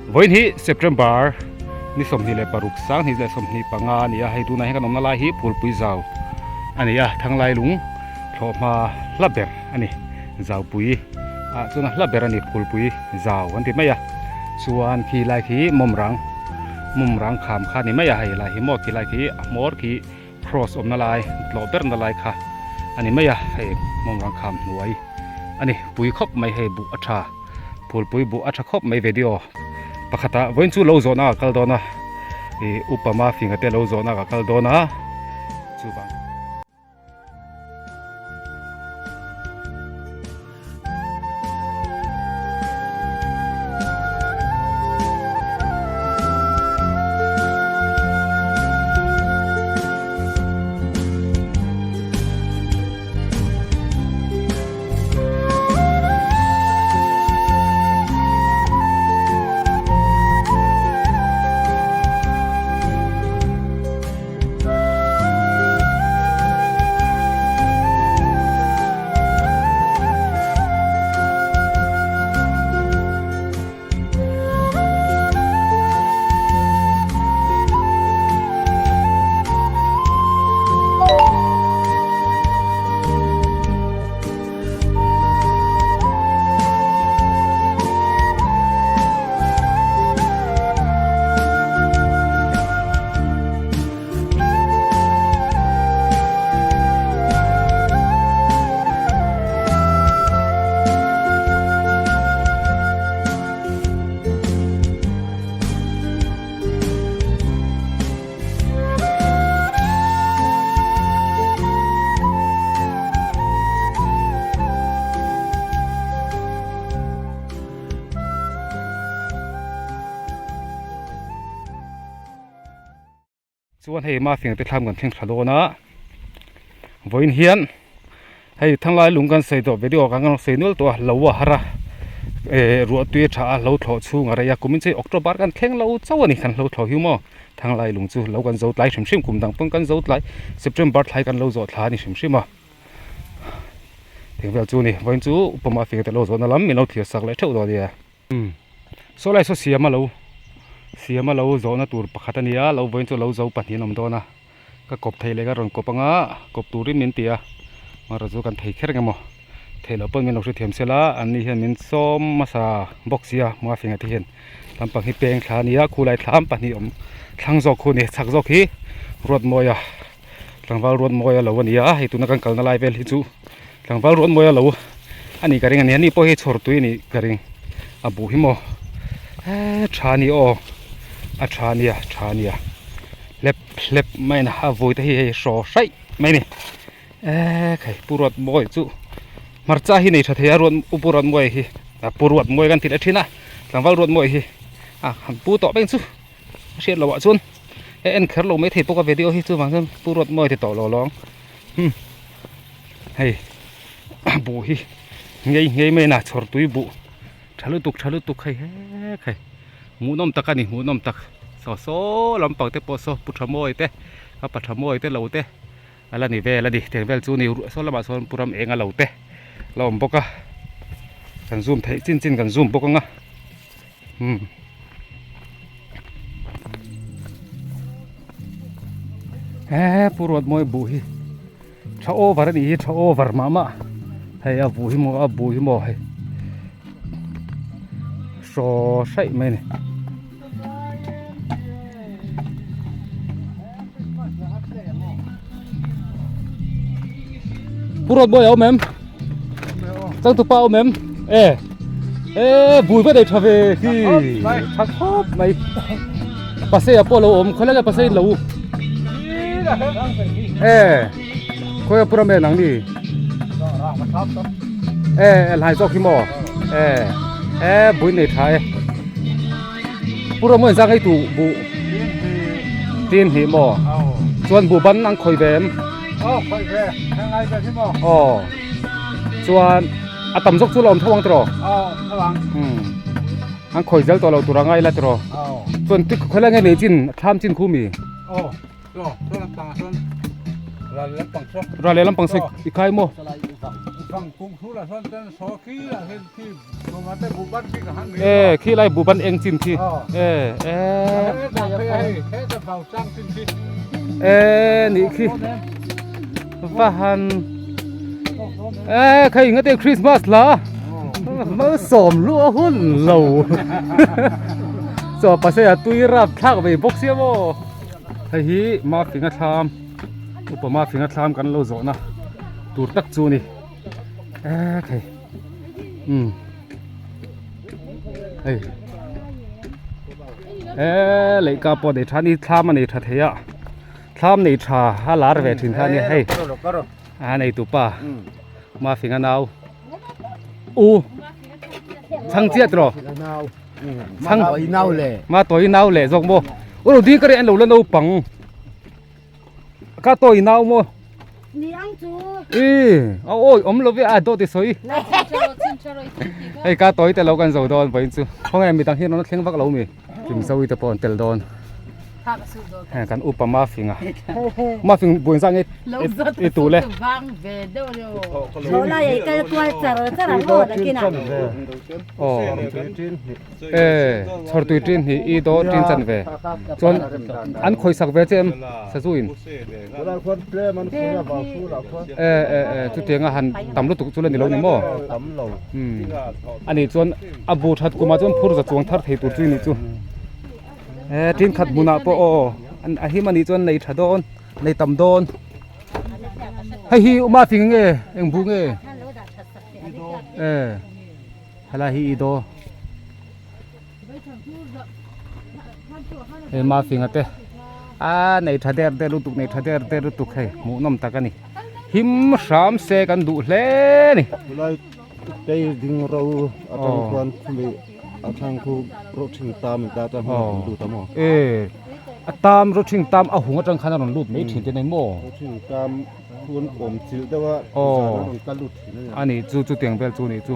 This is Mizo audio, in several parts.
Vawiin hi September ni 26 2025 a ni a, hei tunah hian kan awmna lai hi Phulpui zau a ni a, Thanglai lung thlawhhma hla ber a ni, Zaupui ah chuan a hla ber a ni Phulpui zau an ti mai a, chuan khi lai khi mawmrang mawmrang kham kha a ni mai a, hei lai hi maw khi lai khi a hmawr khi cross awmna lai tlawh berna lai kha a ni mai a, hei mawmrang kham hnuai a ni pui khawp mai hei buh a tha. Phulpui buh a tha khawp mai video pakhatah vawiin chu lo zawhna ah kal dawn a ih upa Mafinga te lo zawhna ah kal dawn a chuvang. Chuan hei mafing te thlam kan thleng thla dawn a vawiin hian hei thanglai lung kan sawi tawh video kan rawn sawi nual tawh a lo a har a eh ruah tui a tha a lo thlawh chhung a rei a kumin chu hei october kan thleng lo chauh a ni kan lo thlawh hi maw thanglai lung chu lo kan zo tlai hrim hrim kum dang pawn kan zo tlai september thlai kan lo zawh thla a ni hrim hrim a thing vel chu a ni vawiin chu upa mafing te lo zawhna lam min lo thlir sak leh theuh dawn a nia. Umm saw lai saw siam a lo siam a lo zawhna tur pakhat a nia lo vawiin chu lo zo pahnih an awm dawn a ka kawp thei leh ka rawn kawp anga kawp turin min ti a amaherawhchu chu kan thei kher eng emaw theih loh pawn min lo hrethiam sela an ni hian min sawm hmasa bawk sia hma fing ah te hian lampang hi peng thla a nia khulai thlam pahnih awm thlang zawk khu a ni chhak zawk hi Ruatmawia tlangval Ruatmawia lo a ni a hei tuna kan kalna lai vel hi chu. Tlangval ruat mawi a lo a nih ka ring a ni a ni pawh hi chhawr tui a nih ka ring a buh hi maw eee tha a ni aw a tha a nia tha a nia hlep hlep mai a a vui te hi hei hraw hraih mai a ni eee khai pu ruat mawi chu hmarcha hi nei tha thei a ruat u pu ruat mawi hi a pu ruat mawi kan ti leh thin a tlangval ruat mawi hi a han pu tawh beng chu a hriat loh ah chuan e en kher lo mai thei bawk a video hi chuvang chuan pu ruat mawi ti tawh lo lawng hmm. Hei buh hi ngei ngei mai a chhawr tui buh tha lutuk tha lutuk hei hek hei hmuhnawm tak a ni hmuhnawm tak saw saw lampang te pawh saw pu tha mawi te a pa tha mawi te lo te a la ni vel a ni tiang vel chu ni saw lamah sawn pu ram eng a lo te a lo awm bawk a kan zoom theih chin chin kan zoom bawk ang a umm. He pu ruat mawi buh hi tha over a nih hi tha over mah mah hei a buh hi maw a buh hi maw hei hraw hraih mai a ni. Pu ruat mawi a awm em? Changtupa awm em? E e bui va nei tha ve khi tha khawp mai pasei a pawh lo awm khawlai nge pasei lo e khawi a pura men ang ni e hlai zawk hi maw e e bui nei tha e pura mawi zang ei tu bu tin hi maw chuan bu ban ang khawi ve em aw chuan a tam zawk chu la awm tho ang tiraw an khawi zel tawh lo tur a ngai la tiraw chuan khawilai nge nei chin thlam chin khu mi ral leh lampang saw i khai maw. E khi lai buban eng chin khi e e e nih khi va han e khei ngate Christmas la malsawm luah hun lo chaw pasei a tui rap thlak ve bawk sia maw hei hi Mafinga thlam upa Mafinga thlam kan lo zawhna tur tak chu a ni e khei umm hei e leihka pawh nei tha a ni thlam a nei tha thei a thlam nei tha a lar ve thin kha a nia hei a nei tupa Mafinga nau u chhang chiat rawh chhang ma tawi nau leh zawk maw u lo ding ka ri an lo la naupang. Ka tawi nau maw? Ni ang chu. I a awi awm lo ve a dawt i sawi. Hei ka tawi te lo kan zo dawn vawiin chu. Khawnge midang hi an rawn thleng vak lo mi? Kimzawi te pawh an tel dawn. Heng kan upa Mafing a. Mafing buain zah nge i tu le. Tholai ei kal kual char char ang aw nakin ah. Aw. E chhawrtui tin hi i daw tin chan ve chuan an khawisak ve che em sazu in e e e chutianga han tam lutuk chu la ni lo ni maw umm ani chuan a bu that kumah chuan phur za chuang thar thei tur chu ni chu e tin khat hmunah pawh aw a him anih chuan nei tha dawn nei tam dawn hei hi uma fing nge eng bu nge e. Helai hi i daw hei mafinga te a nei tha der der lutuk nei tha der der lutuk hei hmuhnawm tak a ni him hram se kan duh hle a ni. Helai tei ding ro atang khuan khumi a thlang khu rawthing tam in ta ta hmun a lut a maw? E a tam rawthing tam a hung atang khan a rawn lut mai thin te nei maw? Rawthing tam khu an awm chilh deuh a zan an rawn kal lut thin a ni. A nih chu chutiang vel chu a nih chu.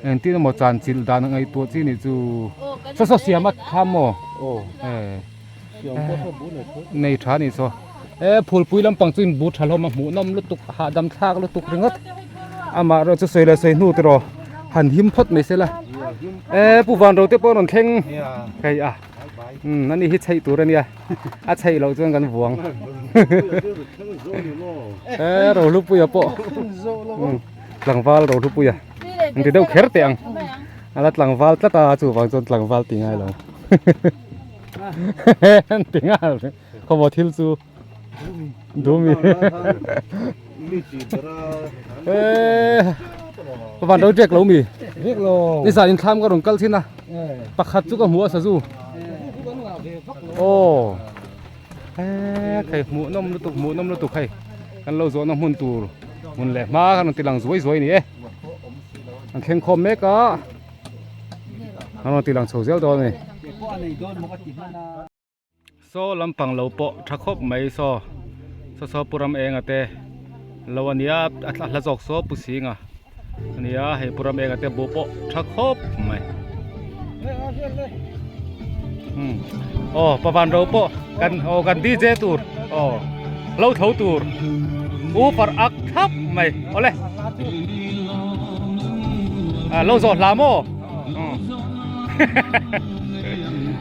Engtin emaw chan chilh dan a ngaihtuah chi nih chu saw saw siam a tham maw e nei tha nih saw e phulpui lampang chu in bu tha hlawm a hmuh nawm lutuk hahdam thlak lutuk ringawt amah erawh chu sawi leh sawi hnu tiraw han him phawt mai se la e pu van ro te pawh a rawn thleng hei a umm ani hi chheih tur a nia a chheih loh chuan kan vuang e rohlupuia pawh tlangval rohlupuia. An ti deuh kher teh ang a la tlangval tlat a chuvang chuan tlangval ti ngai lo an ti nghal khawmaw thil chu dumi eee van ro trek lo mi ni zan in thlam ka rawn kal thin a pakhat chu ka hmu a sazu aw Eee hei hmuh nawm lutuk hmuh nawm lutuk hei kan lo zawhna hmun tur hmun leh hma khan rawn ti lang zuai zuai a ni e an thleng khawm mek a an rawn ti lang chho zel dawn a ni saw lampang lo pawh tha khawp mai saw saw saw pu ram enga te lo a nia a hla zawk saw pu singa a nia hei pu ram enga te buh pawh tha khawp mai umm aw pavan ro pawh kan aw kan DJ tur aw hlo tho tur u par ak thlap mai awle a lo zawh hla maw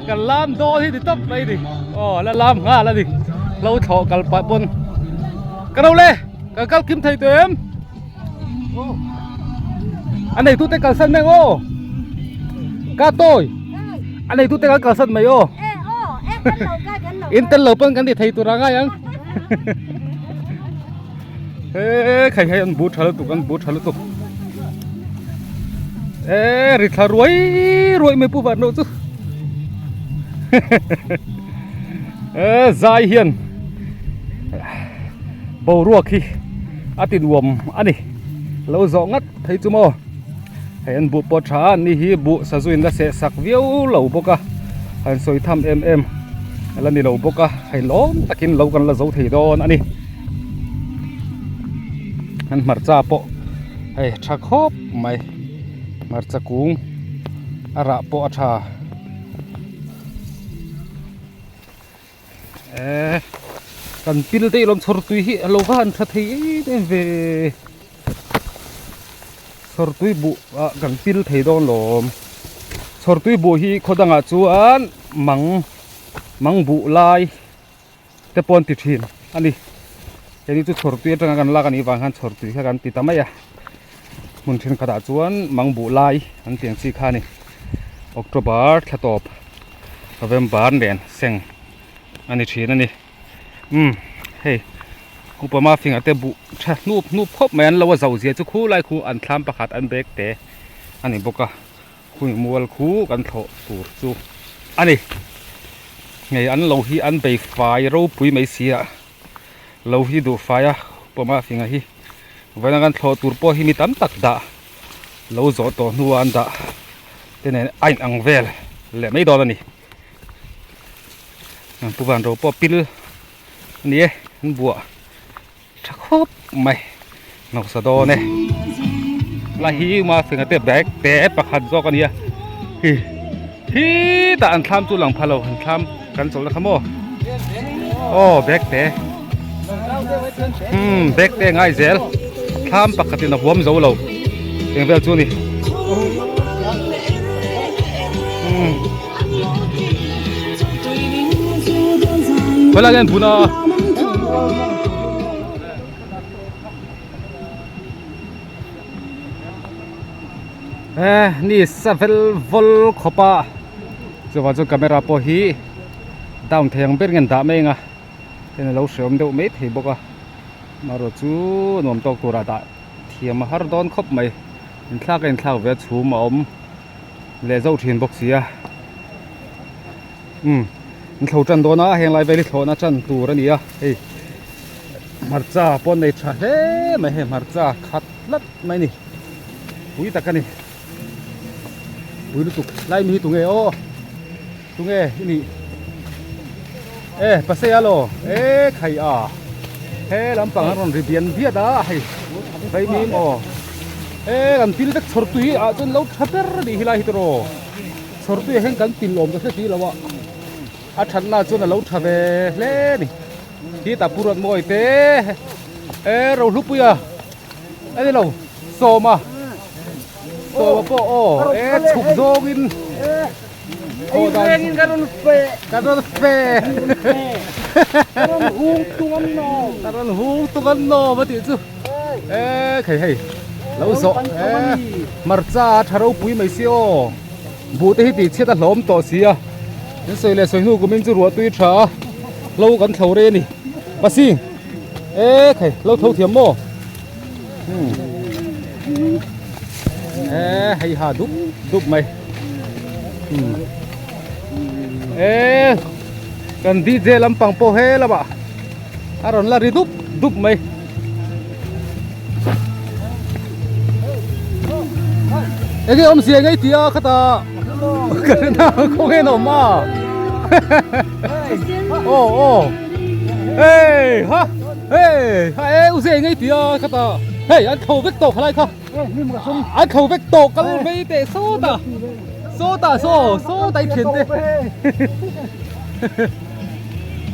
kan lam dawn hi ti tawp mai ni aw la lam nghal a ni hlo thlawh kal pah pawn ka ro le kan kal kim thei tawh em. A neitute kalsan mai aw ka tawi a neitute kan kalsan mai aw in tel lo pawn kan ti thei tur a ngai ang he khai hei an bu tha lutuk an bu tha lutuk e ri thla ruai ruai mai pu van lo chu e zai hian boruak hi a ti nuam a ni lo zawh ngat phei chu maw hei an buh pawh tha a ni hi buh sazu in la seh sak viau lo bawk a han sawi tham em em a la ni lo bawk a hei lawm takin lo kan la zo thei dawn a ni an hmarcha pawh hei tha khawp mai hmarcha kung a rah pawh a tha. Eee kan pil te ilawm chhawr tui hi a lo va han tha thei em em ve. Chhawrtui buh ah kan pil thei dawn lawm. Chhawrtui buh hi khaw dangah chuan mang mang buh lai te pawh an ti thin a ni. Hei chu chhawrtui atanga kan lak a nih vang khan chhawrtui kha kan ti ta mai a. Hmun thenkhatah chuan mang buh lai an tih ang chi kha a ni. October thla tawp November nen seng a ni thin a ni. Umm hei upa mafing ah te buh tha hnup hnup khawp mai an lo a zauh zia chu khulai khu an thlam pakhat an bag te a ni bawk a khumi mual khu kan thlawh tur chu a ni hei an lo hi an bei fai ropui mai si a lo hi duh fai a upa mafing ah hi vawiin a kan thlawh tur pawh hi mi tam tak dah lo zawh tawh hnuah an dah te nen a inang vel leh mai dawn a ni. Pu van ro pawh pil a ni e an buah tha khawp mai nawsa dawn e lai hi uma fenga te bag te pakhat zawk a nia hi hi tah an thlam chu lang pha lo an thlam kan chawlh na kha maw aw bag te umm bag te ngai zel thlam pakhat in a huam zo lo eng vel chu a ni umm. Khawi lai hian bun a e ni sa vel vawl khawp a chuvang chuan camera pawh hi down thei ang ber nge an dah mai ang a heng alo hreawm deuh mai thei bawk a amaherawh chu nuam tawk tur ah dah thiam a har dawn khawp mai inthlak a inthlak ve a chhum a awm. Leh zauh thin bawk si a umm an thlo tan dawn a heng lai vel hi thlawhna tan tur a ni a hei hmarcha pawh an nei tha hle mai hei hmarcha khat tlat mai a ni pui tak a ni pui lutuk lai mi hi tunge aw tunge i nih e pasei a law e khai a he lampang an rawn ri bian biat a hei vaimim aw. E kan pil vek chhawr tui ah chuan lo tha ber a nih hi lai hi tiraw chhawr tui ah hian kan pil awm ta hre si lo a a that na chuan a lo tha ve hle a ni khi tah pu ruat mawi te e rohlupuia a ni lo sawma sawma pawh aw e chhuk zawngin aw dan ka rawn fe ka rawn fe ka rawn hung tung an nawm ka rawn hung tung an nawm a tih chu. E khei hei lo zawh e hmarcha tha ropui mai si aw buh te hi tih chhiat a hlawm tawh si a in sawi leh sawi hnu kum in chu ruah tui tha a hlo kan thlo rei a ni pasing e khei lo tho thiam maw e hei ha dup dup mai e kan DJ lampang pawh he lamah a rawn la ri dup dup mai. Enge awm zia ngei tia khata ka rin a khaw nge awm a aw aw hei ha hei ha e u zia ngei tia khata hei an tho vek tawh khalai kha an tho vek tawh kal mai teh sawtah sawtah saw sawtah i thian te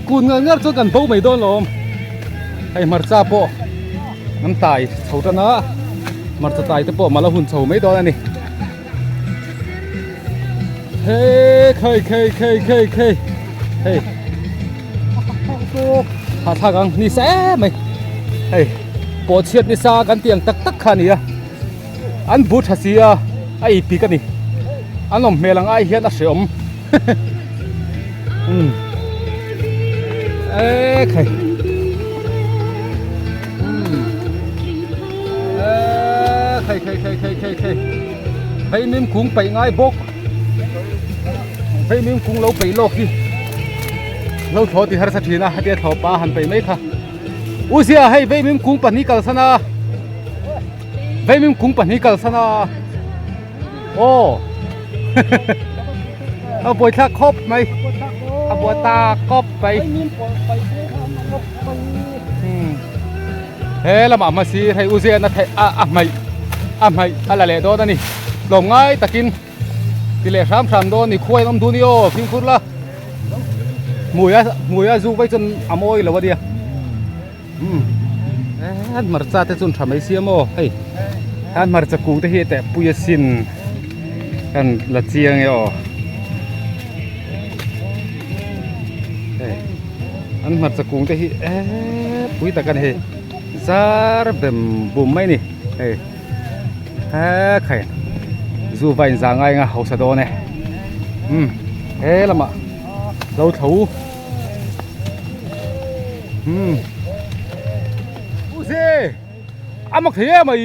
Kun ngar ngar chuan kan bo mai dawn lo awm. Hei hmarcha pawh an tai chho tan a, hmarcha tai te pawh mala hun chho mai dawn a ni. Hei khei khei khei khei khei hei hahthlak ang ni sa em mai hei pawh chhiat ni sa kan tih ang tak tak kha a ni a an bu tha si a a ei pik a ni an awm hmel ang ai hian a hreawm. Um e khai um e khai khai khai khai khai khai vei mim kung peih ngai bawk vei mim kung lo peih lawk hi lo thlawh ti harsa thin a hetia thlawh pa han peih mai kha u zia hei vei mim kung pahnih kalsan a vei mim kung pahnih kalsan a. Aw a buai thlak khawp mai a buai ta khawp mai he lamah hma sir hei u zian a theih a a hmaih a hmaih a la leh dawn a ni tlawm ngai takin ti leh hram hram dawn ni khuai an awm duh a ni aw fimkhur la hmui a hmui a zuk vai chuan a mawi lo a nia. Umm hmarcha te chu an tha mai sia maw hei. Khan hmarcha kung te hi teh pui asin kan la chiang e aw hei an hmarcha kung te hi eee pui tak a ni hei zar bem bum mai a ni hei he khai zu va inzah ngai anga hausa dawn e umm he lamah lo thlo umm u se a mak thei em mai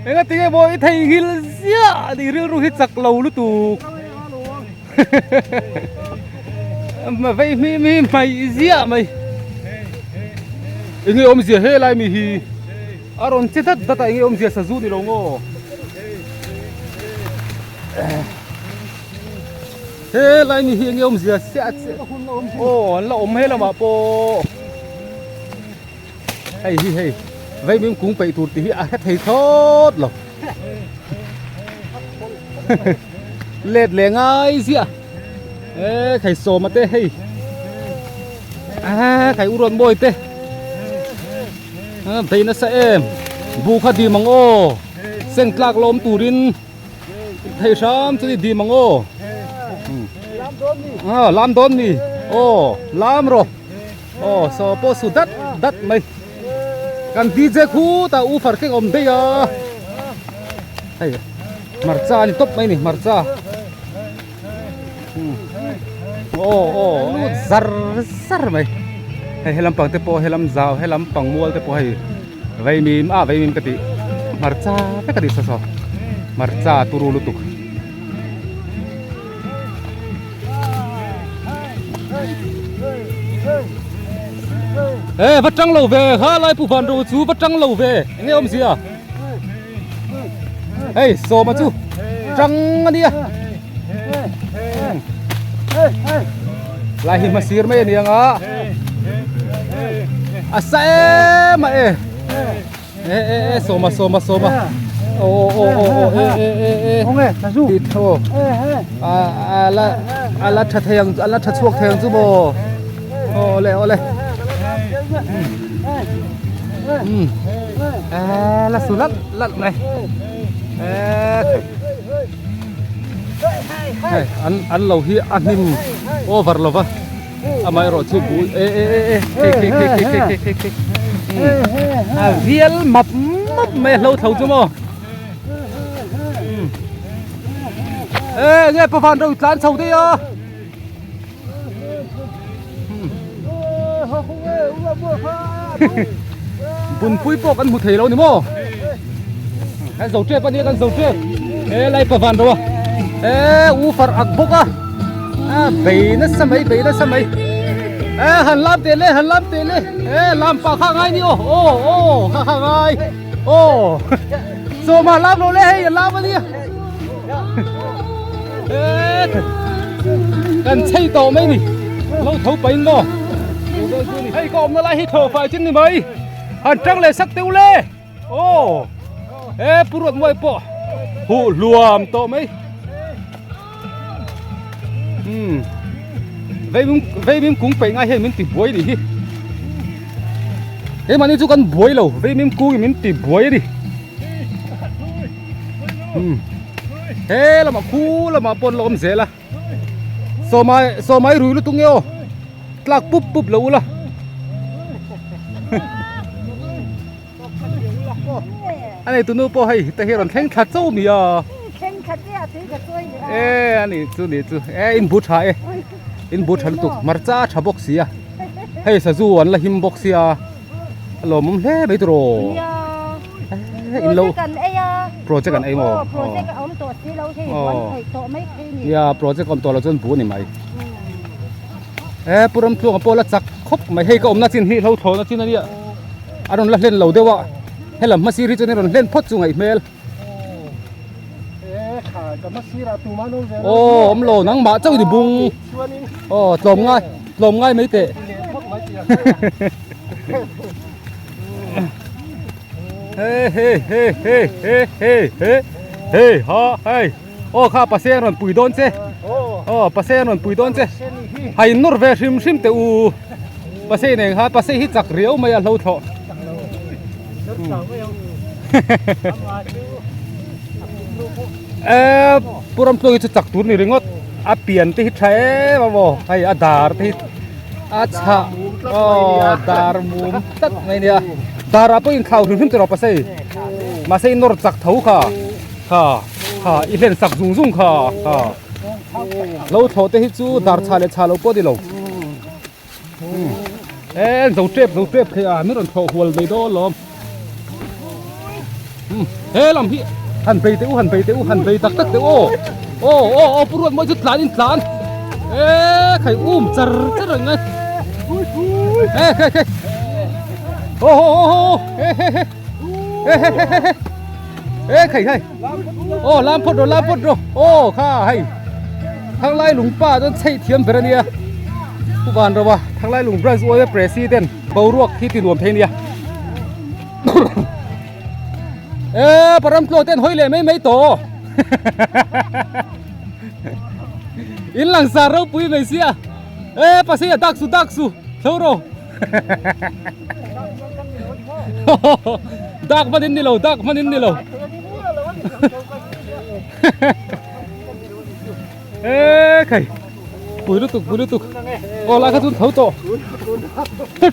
enga tinge maw i thei nghil ziah a ni rilru hi chak lo lutuk Vei hmi hmi hmai ziah mai enge awmzia he lai mi hi a rawn che dat dat a enge awmzia sazu ni lo maw he lai mi hi enge awmzia chiah chiah aw an la awm he lamah pawh hei hi hei vei mim kung peih tur tih hi a hre thei thlawt lo. Let leh ngai ziah e khai sawma te hei a khai u rawn mawi te a bei nasa em bu kha dim ang aw seng tlak lawm turin thei hram chu ni dim ang aw a lam dawn ni aw lam rawh aw saw pawh su dat dat mai kan DJ khutah u far thleng a awm daih a hei hmarcha a ni tawp mai a ni hmarcha aw aw lut zar zar mai hei helam pang te pawh helam zau helam pang mual te pawh hei vaimim ah vaimim ka tih hmarcha vek a ni saw saw hmarcha turu lutuk. E va tang lo ve ha lai pu van ro chu va tang lo ve enge awm zia hei sawma chu tang ania lai hi hmasir mai ani anga a sa em a e e e e sawma sawma sawma o o o o e e e e Ong e sazu ti tho a a la a la tha thei ang a la tha chhuak thei ang chu maw aw le aw le um e la su lat lat mai e hei an an lo hi a hnim over lova amaherawh chu bu e e e e khei khei khei khei khei khei khei a vial map map mai a hlo tho chu maw e nge pavan ro tlan chho daih a bunpui pawh kan hmu thei lo ni maw kan zo tep ania kan zo tep he lai pavan ro a e u far ak bawk a a bei nasa mai bei nasa mai e han lam teh le han lam teh le e lam pah kha ngai ni aw aw aw kha kha ngai aw sawma lam lo le hei a lam ania e kan chei tawh mai ni lo tho pain maw hei ka awmna lai hi thaw fai chin ni mai han tang leh sak teuh le. Aw he pu ruat muai pawh huh hluam tawh mai umm veimim veimim kung peih ngai hian min ti buai ni hi keimahni chu kan buai lo veimim kung in min ti buai a ni umm he lamah khu lamah pawh an lo awm zel a sawmai sawmai rui lutuk nge aw tlak pup pup lo ula. A nei tunu pawh hei te hi rawn thleng thla chauh mi a e a ni chu ni chu e in bu tha e in bu tha lutuk hmarcha a tha bawk sia hei sazu an la him bawk sia a lawmawm hle mai tiraw in lo project an ei maw nia project awm tawh lo chuan bu a ni mai e pu Ramtluanga pawh la chak khawp mai hei ka awmna chin hi hlo thlawhna chin a nia. A rawn la hlen lo deuh a, helam hmasir hi chuan in rawn hlen phawt chu ngaih hmel. Aw awm lo nangmah chauh i ni bung. Aw tlawm ngai tlawm ngai mai teh. He he he he he he he he ha hei aw kha paseng rawn pui dawn che aw paseng rawn pui dawn che ha in nawr ve hrim hrim teh u. Pasei nen khan pasei hi chak riau mai a hlo thlawh. Eee Pu Ramtluang hi chu chak tur ni ringawt a pian te hi tha em a maw hei a dar te hi a chhah aw dar mum tlat mai nia dar ah pawh inthlau hrim hrim tawh pasei mahse i nawr chak tho kha kha kha i hlen sak zung zung kha kha lo thlawh te hi chu dar chhah leh chhah lo pawh a ni lo. E zo tep zo tep thei a mi rawn thlawh hual mai dawn lawm he lam hi han bei teh u han bei teh u han bei tak tak teh u aw aw aw aw pu ruat mawi chu tlan in tlan e khai um char char ang e e khai khai aw aw aw aw he he he he he he he e khai khai aw lam phawt rawh lam phawt rawh aw kha hei Thanglai lungpa chuan chheih thiam ber a nia Pu Van Rova Thanglai lung branch uaia president boruak hi ti nuam thei nia e param tluang te an hawi leh mai mai tawh in langsar ropui mai sia e pasei a dak su dak su thlo rawh dak hman in ni lo dak hman in ni lo Ê khai pui lutuk pui lutuk aw lai kha chu tho tawh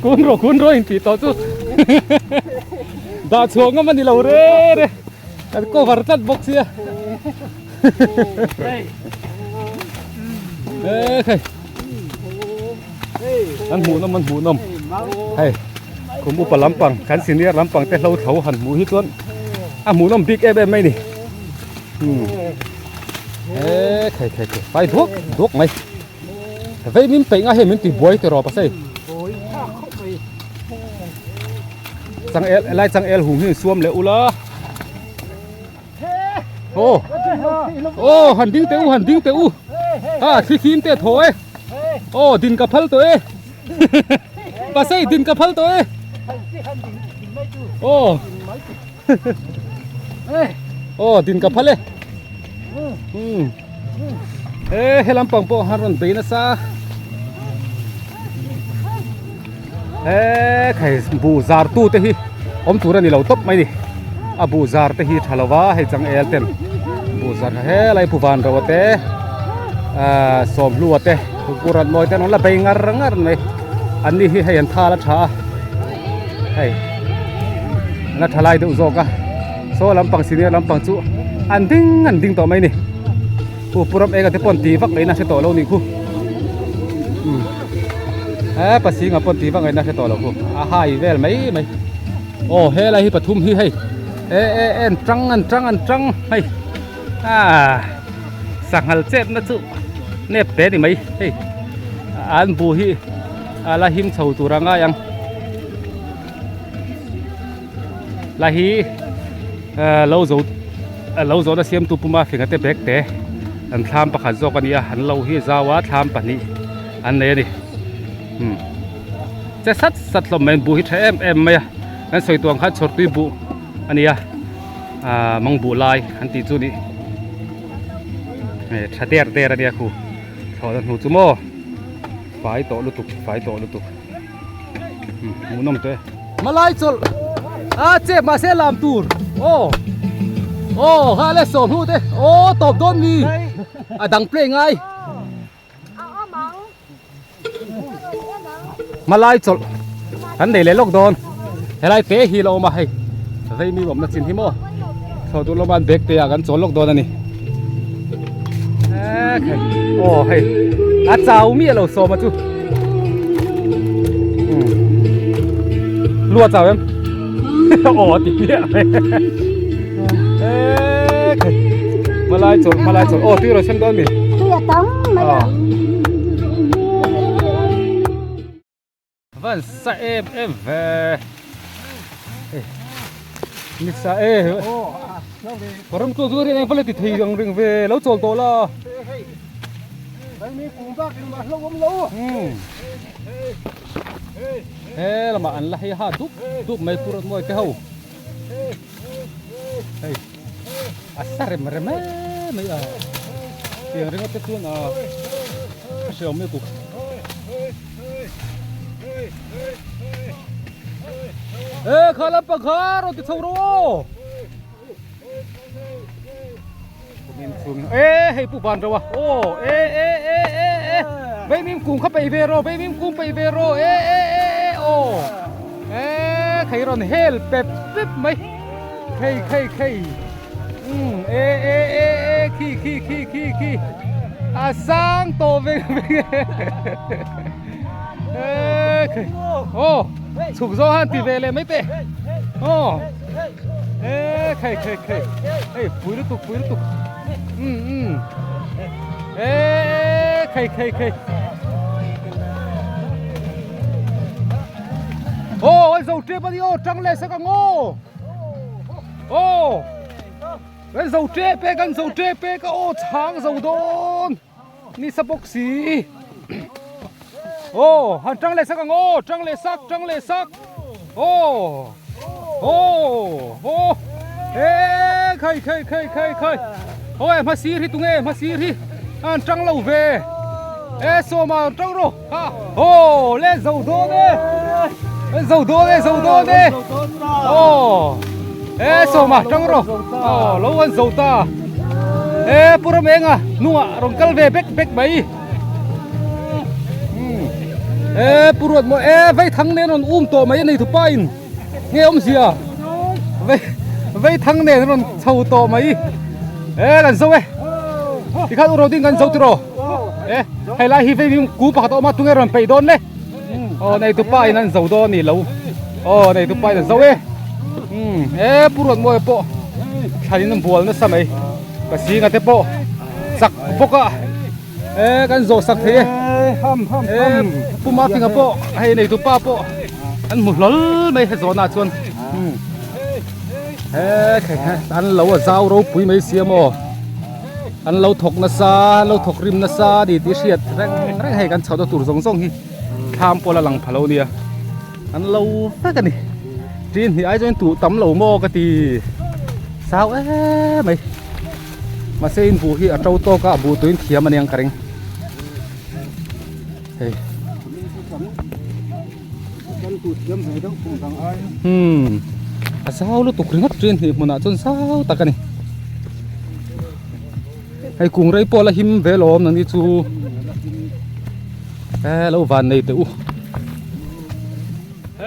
kun rawh kun rawh in tih tawh chu dah chhuah ngam a ni lo re re kan cover tlat bawk sia ê khai an hmuh nawm an hmuh nawm hei khum upa lampang kan senior lampang te hlo tho han hmuh hi chuan a hmuh nawm bik em em mai ni. Ê khai khai khai fai duak duak mai vei min peih nga hei min ti buai tiraw pasei changel helai changel hung hi suam leh ula aw aw han ding teh u han ding teh u a thli fim te thaw e aw din ka phal tawh e pasei din ka phal tawh e aw. Aw din ka phal e e he lampang pawh han rawn bei nasa e khai buh zar tu te hi awm tur a ni lo tawp mai ni a buh zar te hi tha lova hei changel ten buh zar kha helai pu van ro te ah sawmhlua te kurat mawi te an la bei ngar ngar mai an ni hi hei an thal a tha a. Hei la tha lai deuh zawk a saw lampang senior lampang chu an ding an ding tawh mai ni u puram eng te pawn ti vak ngaihna hre tawh lo nih khu um he pasinga pawn ti vak ngaihna hre tawh lo khu a hai vel mai mai aw helai hi pathum hi hei e e en tang an tang an tang hei ah sanghal chetna chu nep te ni mai hei an bu hi. A la him chho tur a ngai ang la hi lo zo lo zawhna siamtu puma finga te bag te an thlam pakhat zawk a ni a an lo hi zau a thlam pahnih an nei a ni umm che sat sat hlawm mai an buh hi tha em em mai a kan sawi tur ang khan chhawrtui buh a ni a ah mang buh lai an tih chu nih tha der der a nia khu thlawhna hnu chu maw. Fai tawh lutuk fai tawh lutuk hmuhnawm teh malai chawlh a chep mahse lam tur aw aw ha le sawm hnu te aw tawp dawn mi a dang play ngai malai chawlh kan nei leh lawk dawn helai te hi la awm a hei vei mi awmna chin hi maw thlawh duh lawm a an bag te ah kan chawl lawk dawn a ni. Aw hei a chau miah lo sawma chu lua chau em aw ti miah mai hmalai chawlh hmalai chawlh aw tui rawn sem dawn mi tui a tam mai a Van sa em em ve ni sa e param chu chu rin eng ti thei ang ring ve lo chawl tawh la he lamah an la hei ha dup dup mai pur mawi te ho hei a sa rem rem em mai a tiang ringawt te chuan a hreawm lutuk. E kha lampang kha rawn ti chho rawh aw. E hei pu van ro a aw e e e e e veimim kung kha peih ve rawh veimim kung peih ve rawh e e e e aw e khei rawn hel pep pep mai khei khei khei umm e e e e khi khi khi khi khi a sang tawh veng veng e e khei aw chhuk zawng han ti ve leh mai teh aw. Ê khei khei khei hei pui lutuk pui lutuk um um ê khei khei khei ô ôi dầu trê bao nhiêu trăng lệ sẽ cả ngô ô cái dầu trê pe kan dầu trê pe ka ô chang dầu đôn ni sa bawk si aw han tang leh sak ang aw tang leh sak tang leh sak aw aw aw e khai khai khai khai khai aw e hma sir hi tunge hma sir hi an tang lo ve e sawma tang rawh ha aw le zo dawn e zo dawn e zo dawn e aw e sawma tang rawh aw lo an zo ta e pu ram enga hnungah rawn kal ve bek bek mai e pu ruat maw e vei thang nen rawn um tawh mai a nei thupa in nge awmzia vei vei thang nen rawn chho tawh mai e kan zo e tikhan u roding kan zo tiraw e hei lai hi vei ku pakhat a awm a tunge rawn peih dawn le aw nei tupa in an zo dawn a ni lo aw nei tupa in an zo e e pu ruat mawi pawh thlan in an bual nasa mai ka singa te pawh chak bawk a e kan zawh sak thei e e pu mafinga pawh hei nei tupa pawh an hmu hlawl mai he zawhna ah chuan he khe khe an lo a zau ropui mai sia maw an lo thawk nasa an lo thawk rim nasa a ni tih hriat reng reng hei kan chhoh na tur zawng zawng hi thlam pawh la lang pha lo nia an lo vek a ni tin hnih ai chuan tuh tam lo maw ka ti sau em mai mahse in buh hi a to tawk a a buh tuin thiam a nia ka ring hei umm a zau lutuk ringawt ṭin hnih hmunah chuan zau tak a ni hei kung rei pawh la him ve lawm nangni chu e lo van nei teh u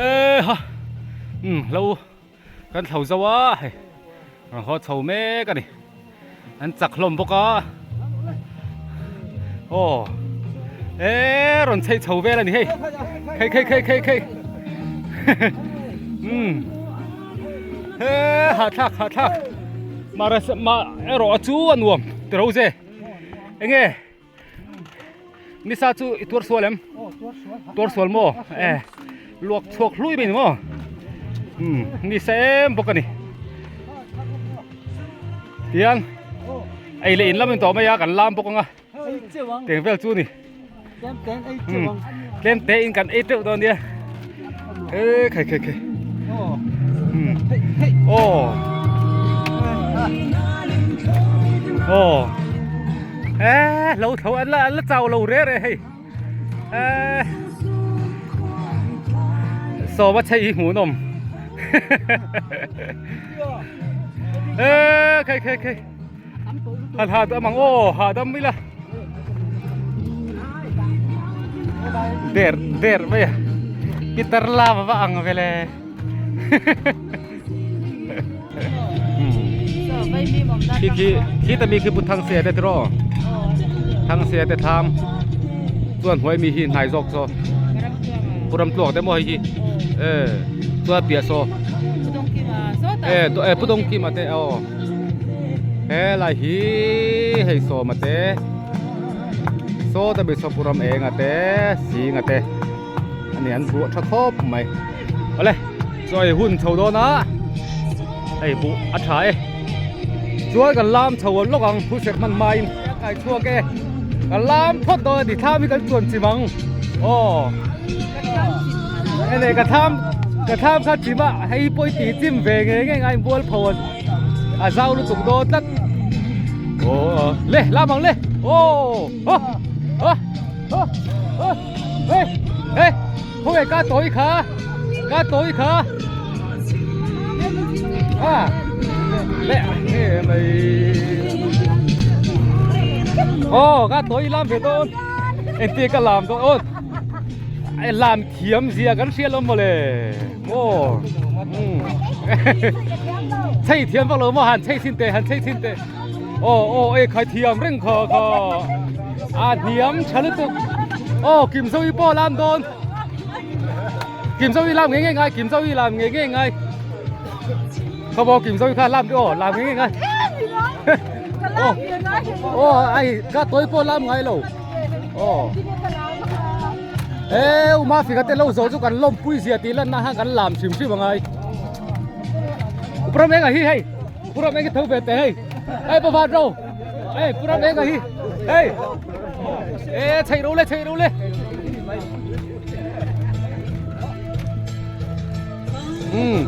e ha umm lo kan thlo zo a hei rawn haw chho mek a ni an chak hlawm bawk a aw e rawn chheih chho vel a ni hei khei khei khei khei khei umm he hahthlak hahthlak mara mah erawh a chu a nuam ti ro ze enge nisa chu i tuar sual em tuar sual maw e luak chhuak hlui mai ni maw umm nisa em bawk a ni tiang ei leh in lam in tawh mai a kan lam bawk ang a teng vel chu ni tlem te in kan ei teuh dawn nia e khai khai khai aw aw e lo tho an la an la chau lo re re hei e sawma chei hi hmuhnawm e khai khai khai Han ha dam ang aw ha dam ila der der mai a pitar lava va ang vele khi khi khi ta mi khi pu thang se te tiro thang se te tham chuan hnuai mi hi hnai zawk saw puram tluak te maw hei hi e chuan piah saw e pudong kima te aw Helai hi hei sawma te sawta Mizoram enga te singa te ani an buah tha khawp mai awle chaw ei hun chho dawn a hei buh a tha e chuan kan lam chho lawk ang thu serh hman hmain a kai chhuak e kan lam phawt dawn a ni thlam hi kan chuan chim ang aw ene ka thlam ka thlam kha chim a hei pawh i tih chim ve ngei ngei ngai bual pho a zau lutuk dawn tlat aw le lam ang le aw aw aw aw hey hey khawnge ka tawi kha ka tawi kha. A le nge mai aw ka tawi lam ve dawn engti ka lam dawn aw lam thiam zia kan hria lo mawle maw chei thiam vak lo maw han chei thin teh han chei thin teh aw aw ei khai thiam reng kha kha a hniam tha lutuk aw kim zoe pawh lam dawn kim zoe lam nge nge ngai kim zoe lam nge nge ngai khaw kim zoe kha lam aw lam nge nge ngai aw aw ai ka toi pawh lam ngai lo aw e uma fika te lo zo chu kan lawmpui zia tih lanna kha kan lam hrim hrim angai puram enga hi hei puram enga tho ve te hei hei pa van ro hei puram enga hi hei e chei ro le chei ro le um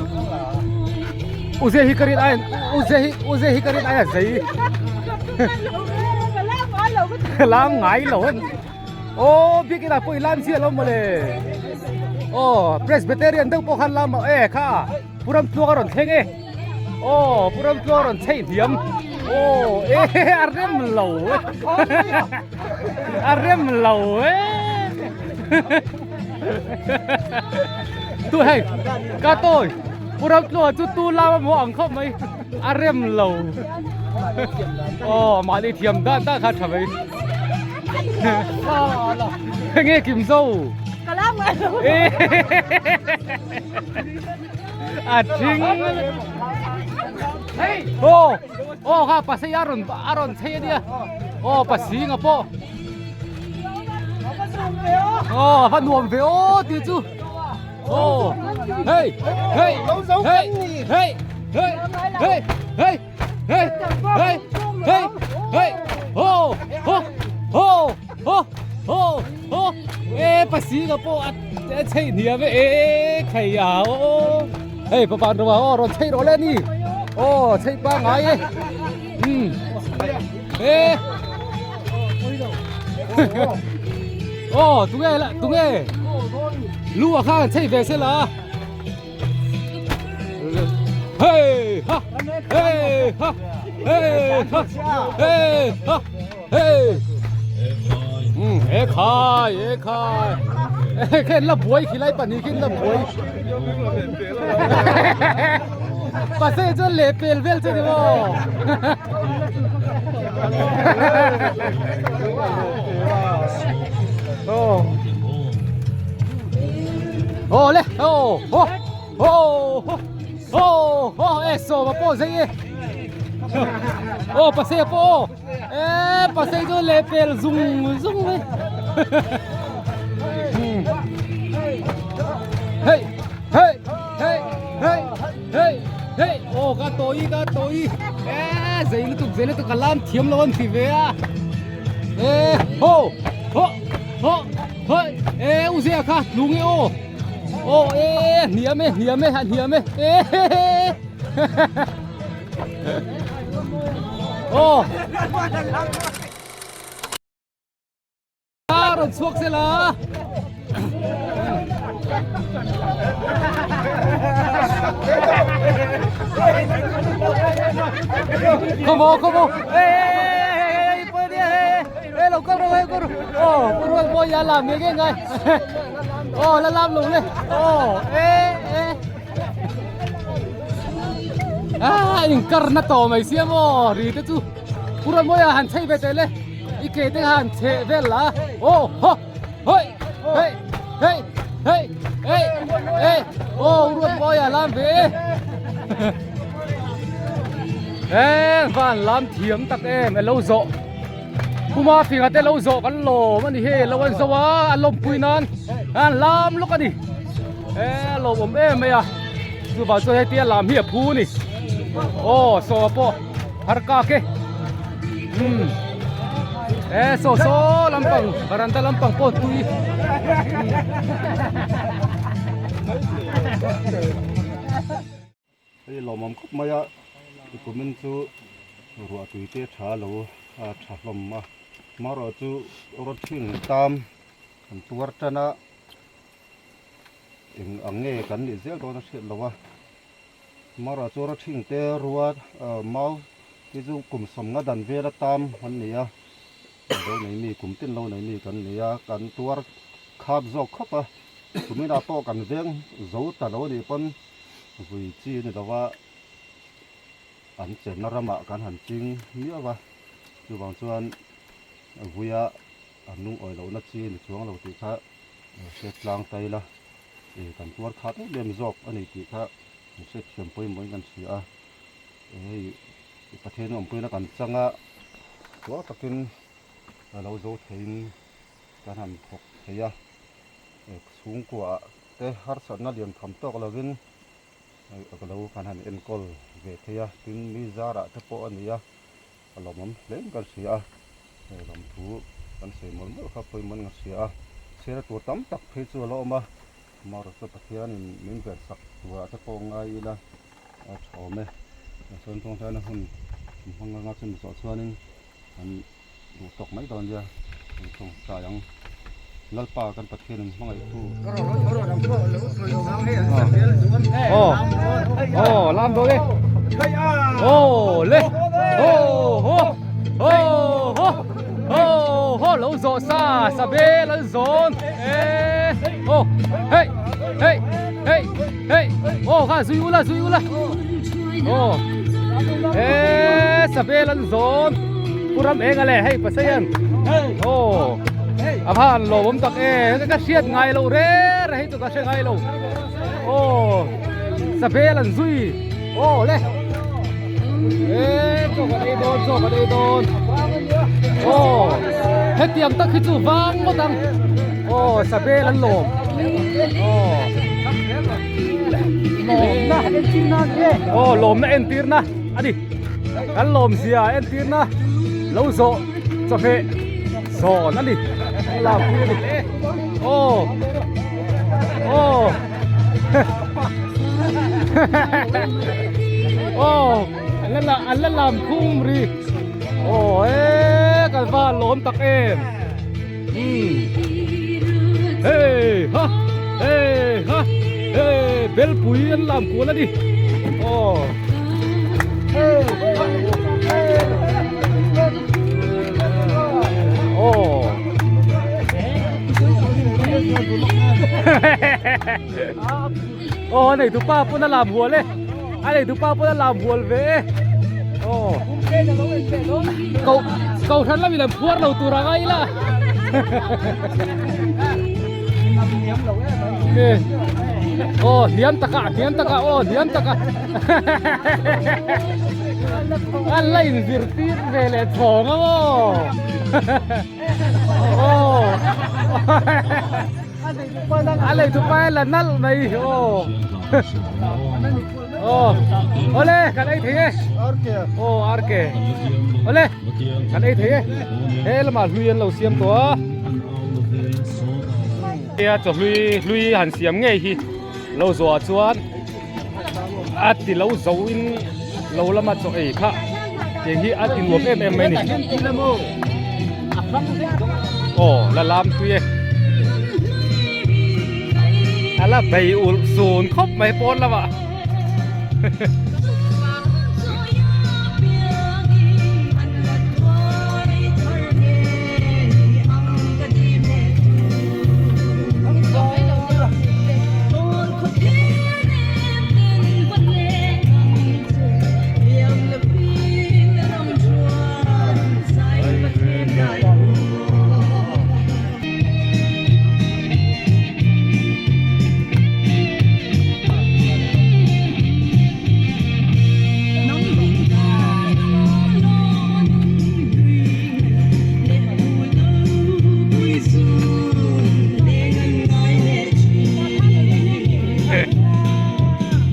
uze hi karin ai uze hi uze hi karin ai a zei lam ngai lo Aw biakin ah pawh i lam chiah lo mawle aw Presbyterian deuh pawh khan lam e kha Pu Ramtluang a rawn thleng e aw Pu Ramtluang a rawn chheih hniam aw e a rem lo e a rem lo e tu hei ka tawi Pu Ramtluang chu tu lam a maw ang khawp mai a rem lo aw mahni thiam dan dan kha tha mai. Nge kim zo a thing aw aw kha pasei a rawn a rawn chei ania aw pasing a pawh aw a va nuam ve aw tih chu aw hei hei hei hei hei hei hei Hey, hey, hey, hey, ho, ho, ho, ho, ho, ho, e pasi ka po a chei nia ve e khai a o. Hey, pa pan ro o ron chei ro le ni. O chei pa ngai e. Um. E. O tu nge la tu nge. Lu a kha chei ve se la. Hey ha hey ha hey ha hey ha hey e khai e khai e khen la buai khilai pani khin la buai pa se chu le pel vel chu ni mo oh Aw le aw ho ho ho ho ho e sawma pawh zei e aw pasei pawh aw e pasei chu leh pel zung zung mai hei hei hei hei hei hei aw ka tawi ka tawi e zei lutuk zei lutuk ka lam thiam lo an ti ve a e ho ho ho Hoi, e u zia kha lung e aw. Aw e hniam e hniam e hniam e. E. Aw. A rawn chhuak se la. Come on, come on. Ê, ê, ê, ê, Ê lo kal rawh kal rawh aw pu rual mawi a lam nge nge ngai aw la lam lo le aw e e a in kar na to mai sia maw ri te chu pu rual mawi a han chei ve teh le i ke te han chhe vel la aw ho hoi hei hei hei hei e aw rual mawi a lam ve e van lam thiam tak em e lo zawh Puma fingah te lo zawh kan lawm a ni hei lo an zo a a lawmpui nan an lam lawk a ni e a lawmawm em mai a chuvang chuan hetia lam hi a phu a ni aw saw pawh har kak e umm e saw saw lampang varanda lampang pawh tui Hei lawmawm khawp mai a kumin chu ruah tui te tha lo a tha hlawm a marawh chu rawthing tam kan tuar tan a eng ang nge kan nih zel dawn a hriat lo a. Mara chu rawthing te rua mau te chu kum sawmnga dan vela tam an ni a, lo nei mi kum tin lo nei mi kan ni a, kan tuar khap zawk khawp a, kuminah pawh kan veng zo ta lo anih pawn vui chi a ni lo a, an chenna ramah kan han ching miau a, chuvang chuan vuia an lungawi lohna chi a ni chuang lo tih kha hriat tlang ta ila. Ih kan tuar khat em em zawk a ni tih kha kan hriat thiam pawimawhin kan hria a, hei Pathian awmpuina kan chang a, tuar takin a lo zo theiin kan han thawk thei a, chhungkua te harsatna lian tham tawk lovin ka lo kan han enkawl ve thei a, tin mi zarah te pawh a ni a, a lawmawm hle in kan hria a, hei lawmthu kan sawi mawlh mawlh kha pawimawh in kan hria a, chhiar tur tam tak phei chu a la awm a, amaherawhchu Pathianin min vensak turah te pawh ngai ila a tha awm e, chuan tawngtaina hun hmang anga chumi zawh chuanin kan duh tawk mai dawn nia kan tawngtai ang Lalpa kan Pathianin hmangaihtu Aw aw lam dawn e aw le aw ho aw ho aw ho lo zawh sa sa bel an zawn e aw hei hei hei hei aw kha zui ula zui ula aw e sa bel an zawn pu ram eng a le hei pasaian aw a van lawm tak e ka hriat ngai lo re re hei chu ka hre ngai lo aw sa bel an zui aw le e chaw kan ei dawn chaw kan ei dawn aw hetiang tak hi chu vang ngawt ang aw sa bel an lawm aw Lawmna entirna a ni e. Aw lawmna entirna a ni. Kan lawmzia entirna lo zawh chawhmeh zawn a ni. Kan lam pui a ni. Aw aw aw an la an la lam khum ri. Aw e kan va lawm tak em. Hey ha hey ha hey belpui an lam kual a ni aw aw aw a nei tupa pawn a lam hual e a nei tupa pawn a lam hual ve e aw ko kohhran lamin an phuar lo tur anga ila aw hliam taka hliam taka aw hliam taka an la inzir tir ve leh chhawng ang aw aw A lei tu pa la nalh mai aw aw awle kan ei thei e aw arke awle kan ei thei e he lamah hlui an lo siam tawh a tia chaw hlui hlui han siam ngei hi lo zawh chuan a ti lo zo in lo lama chaw ei kha tiang hi a ti nuam em em mai a ni aw la lam tui e a la bei ulh sun khawp mai pawn lamah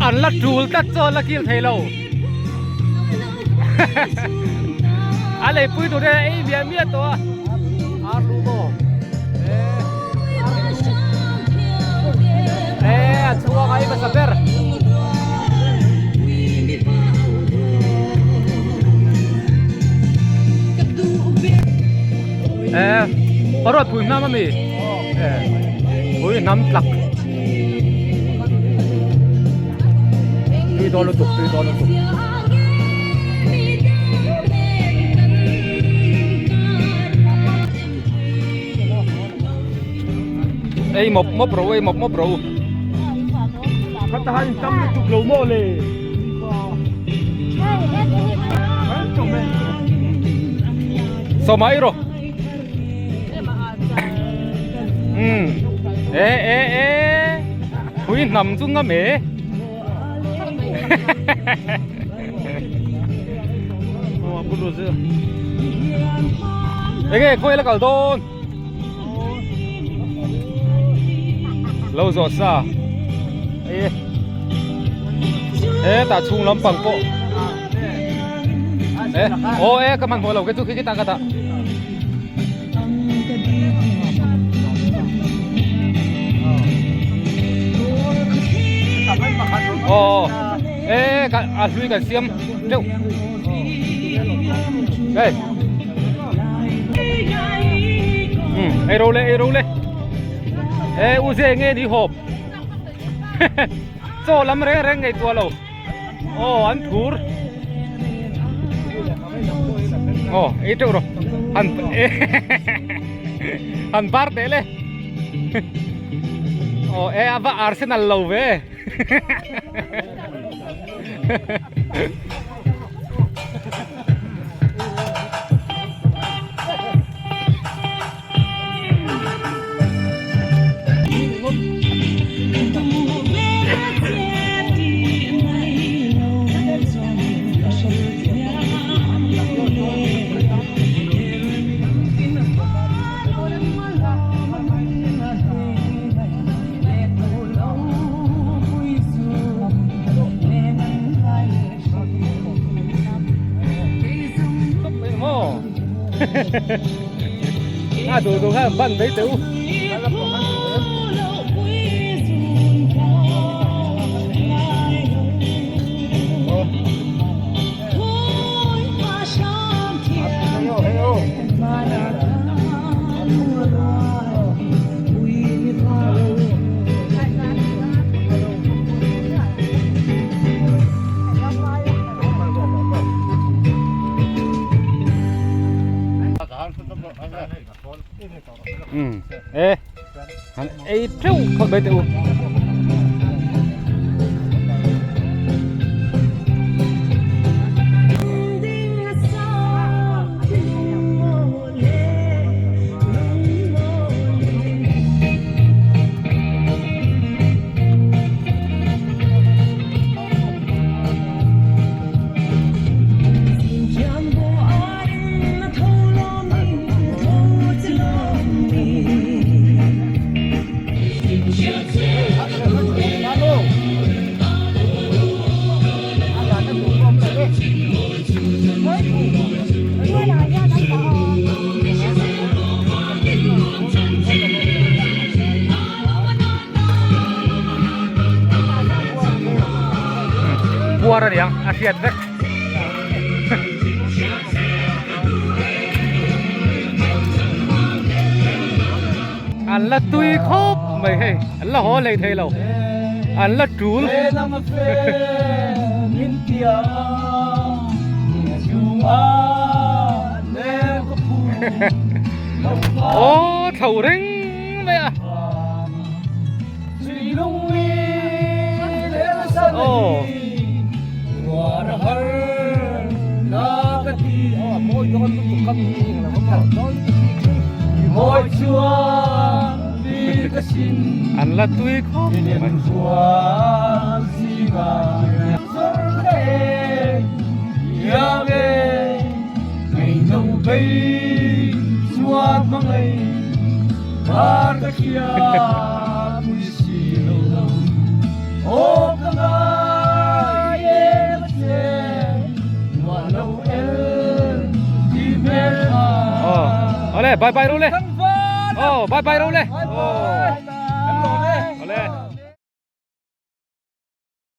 An la tul tlat chuan la kil thei lo a leipui tur hian ei miah miah tawh a ar lu maw e a chhuak a i hmasa ber. Eh, parot pui hnam ami. Eh, pui hnam tlak. Tui dawn lutuk tui dawn lutuk. Ei mawp mawp ro ei mawp mawp ro. Khata han tam lutuk lo maw le. Sawma ei rawh. Umm e e e phui hnam chu ngam e. Enge khawi la kal dawn lo zawh sa e he tah chhung lampang pawh e aw e ka hmanhmawh lo ke chu khi khi tah ka dah. Aw e ka a hlui kan siam teuh hei um ei ro le ei ro le e u ze nge ni hawp chaw lam reng reng ngaihtuah lo aw an thur aw ei teuh rawh han han bar teh le aw e a va arsenal lo ve A duh duh kha ban mai teh u. Um e han ei teuh phawt mai teh u. Puar a niang a hriat vek. An la tui khawp mai hei an la haw hlei thei lo an la tul. Aw thlo reng mai a. An la tui khawp mai. Awle bye bye ro le. Oh bye bye ro le. Oh. Awle.